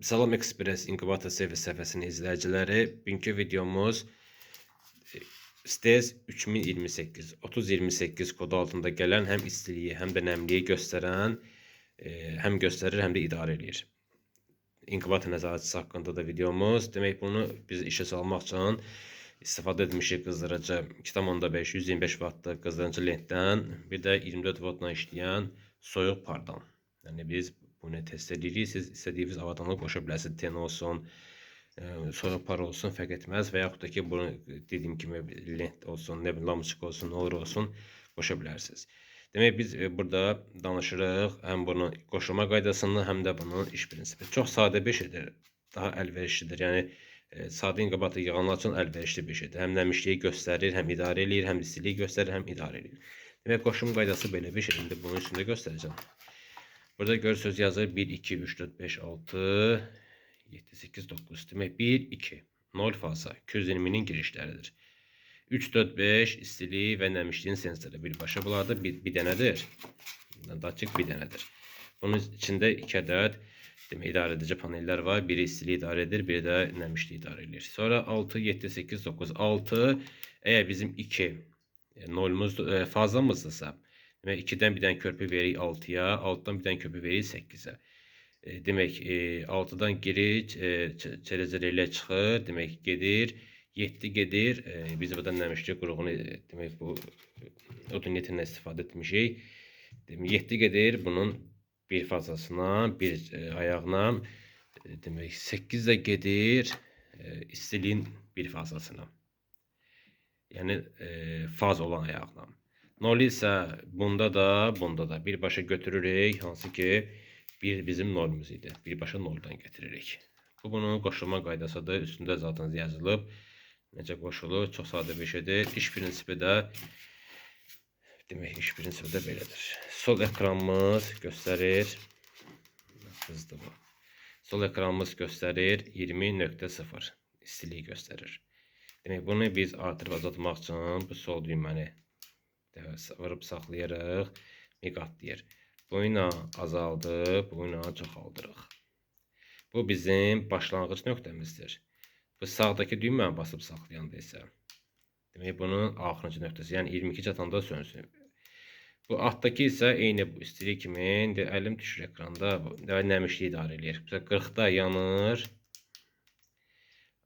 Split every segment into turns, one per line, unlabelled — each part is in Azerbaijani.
Salam Express İnkubator servis səhifəsinin izləyiciləri, bugünkü videomuz STES 3028 3028 kodu altında gələn həm istiliyi, həm də nəmliyi göstərən, həm göstərir, həm də idarə eləyir. İnkubator nəzarətçisi haqqında da videomuz. Demək, bunu biz işə salmaq üçün istifadə etmişik qızdırıcı 2,5 125 vatlı qızdırıcı lentdən, bir də 24 voltla işləyən soyuq pardan. Yəni biz bunu test edirik. Siz istədiyiniz avadanlığı qoşa bilərsiniz. Ten olsun, soyuq par olsun, fərq etməz və yaxud da ki, bunu dediyim kimi lent olsun, nə bilim lampoçka olsun, nə olur olsun qoşa bilərsiniz. Demək biz burada danışırıq həm bunun qoşulma qaydasını, həm də bunun iş prinsipi. Çox sadə bir şeydir, daha əlverişlidir. Yəni sadə inkubator yığanlar üçün əlverişli bir şeydir. Həm nəmişliyi göstərir, həm idarə eləyir, həm istiliyi göstərir, həm idarə eləyir. Demək qoşum qaydası belə bir şeydir. İndi bunun üstündə göstərəcəm. Burada görürsünüz yazır 1, 2, 3, 4, 5, 6, 7, 8, 9. Demək 1, 2, 0 faza 220-nin girişləridir. 3, 4, 5 istilik və nəmişliyin sensoru birbaşa bunlarda bir dənədir. Datçik bir dənədir. Bunun içində 2 ədəd demək idarə edici panellər var. Biri istiliyi idarə edir, biri də nəmişliyi idarə edir. Sonra 6, 7, 8, 9, 6. Əgər bizim 2 nolumuz fazamızdırsa, demək 2-dən bir dənə körpü veririk 6-ya, 6-dan bir dənə körpü veririk 8-ə. Demək 6-dan girir, çerezə çıxır, demək gedir, 7 gedir. Biz burada nəmişlik qurğunu demək bu odun yetindən istifadə etmişik. Demək 7 gedir bunun bir fazasına, bir ayağına. Demək 8 də gedir istiliyin bir fazasına. Yəni faz olan ayağına. 0 isə bunda da, bunda da birbaşa götürürük. Hansı ki bir bizim nolumuz idi. Birbaşa noldan gətiririk. Bu bunun qoşulma qaydasıdır. Üstündə zaten yazılıb. Necə qoşulur? Çox sadə bir şeydir. İş prinsipi də demək, iş prinsipi də belədir. Sol ekranımız göstərir. Qızdı bu. Sol ekranımız göstərir 20.0 istiliyi göstərir. Demək, bunu biz artırıb azaltmaq üçün bu sol düyməni vurub saxlayırıq, miqat deyir. Bu ilə azaldıb, bu ilə çoxaldırıq. Bu bizim başlanğıc nöqtəmizdir. Bu sağdakı düyməni basıb saxlayanda isə, demək bunun axırıncı nöqtəsi, yəni 22 çatanda sönsün. Bu altdakı isə eyni bu istilik kimi, indi əlim düşür ekranda, nəmişliyi idarə eləyir. Məsələn, 40-da yanır,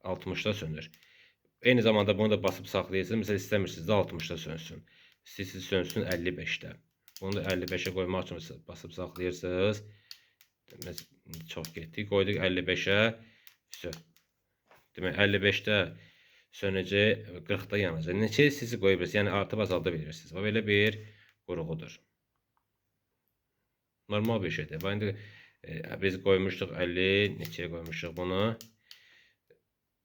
60-da sönür. Eyni zamanda bunu da basıb saxlayırsınız. Məsələn, istəmirsiniz də 60-da sönsün. İstəyirsiniz sönsün 55-də. Bunu da 55-ə qoymaq üçün basıb saxlayırsınız. Demək, çox getdik. Qoyduq 55-ə. Vəsə. Demək 55-də sönəcək, 40-da yanacaq. Neçə siz qoya bilirsiniz? Yəni artıb azalda bilirsiniz. Bu belə bir qurğudur. Normal bir şeydir. Bax indi biz qoymuşduq 50, neçəyə qoymuşuq bunu?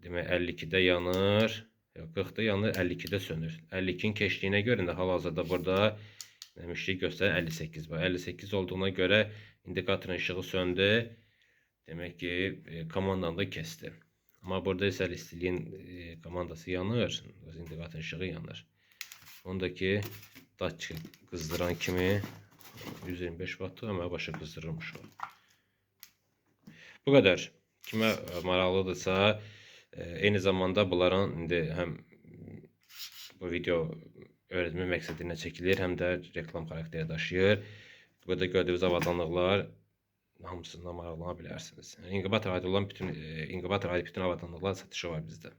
Demək 52-də yanır. 40-da yanır, 52-də sönür. 52-nin keçdiyinə görə indi hal-hazırda burada nəmişlik göstərir 58. Bax 58 olduğuna görə indikatorun işığı söndü. Demək ki, komandanı da kəsdi. Amma burada isə istiliyin komandası yanır, öz indikatorun işığı yanır. Ondakı datçik qızdıran kimi 125 vatlı amma başa qızdırılmış o. Bu qədər. Kimə maraqlıdırsa, eyni zamanda bunların indi həm bu video öyrətmə məqsədi ilə çəkilir, həm də reklam xarakteri daşıyır. Burada gördüyünüz avadanlıqlar hamısından maraqlana bilərsiniz. Yəni inkubator aid olan bütün inkubator aid bütün avadanlıqlar satışı var bizdə.